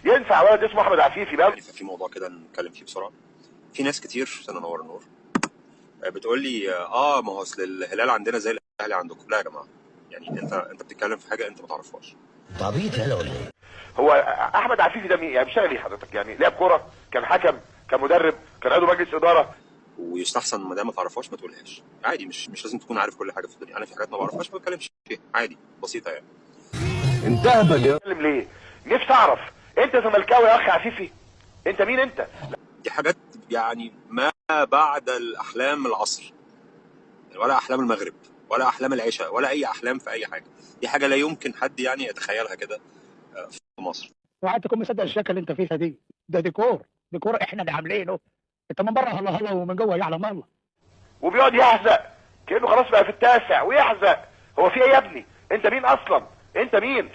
ينفع ولد اسمه احمد عفيفي بقى؟ في موضوع كده نتكلم فيه بسرعة. في ناس كتير، استنى نور النور، بتقول لي ما هو اصل الهلال عندنا زي الاهلي عندكم. لا يا جماعة، يعني انت بتتكلم في حاجة انت ما تعرفهاش. انت عبيط يالا ولا ايه؟ هو احمد عفيفي ده مين؟ يعني بيشتغل ايه حضرتك؟ يعني لعب كورة، كان حكم، كان مدرب، كان عضو مجلس ادارة. ويستحسن ما دام ما تعرفهاش ما تقولهاش، عادي. مش لازم تكون عارف كل حاجة في الدنيا. انا في حاجات ما بعرفهاش ما بتكلمش فيها، عادي، بسيطة يعني. انت اهبل يا بتتكلم ليه؟ نفسي اعرف انت زملكاوي يا اخي عفيفي؟ انت مين انت؟ دي حاجات يعني ما بعد الاحلام العصر، ولا احلام المغرب، ولا احلام العشاء، ولا اي احلام في اي حاجة. دي حاجة لا يمكن حد يعني يتخيلها كده في مصر. وقعدت تكون مصدق الشكل اللي انت فيها دي، ده ديكور، ديكور احنا اللي عاملينه. انت من بره هلا هلا ومن جوه يعلم الله. وبيقعد يحزق كانه خلاص بقى في التاسع ويحزق. هو في ايه يا ابني؟ انت مين اصلا؟ انت مين؟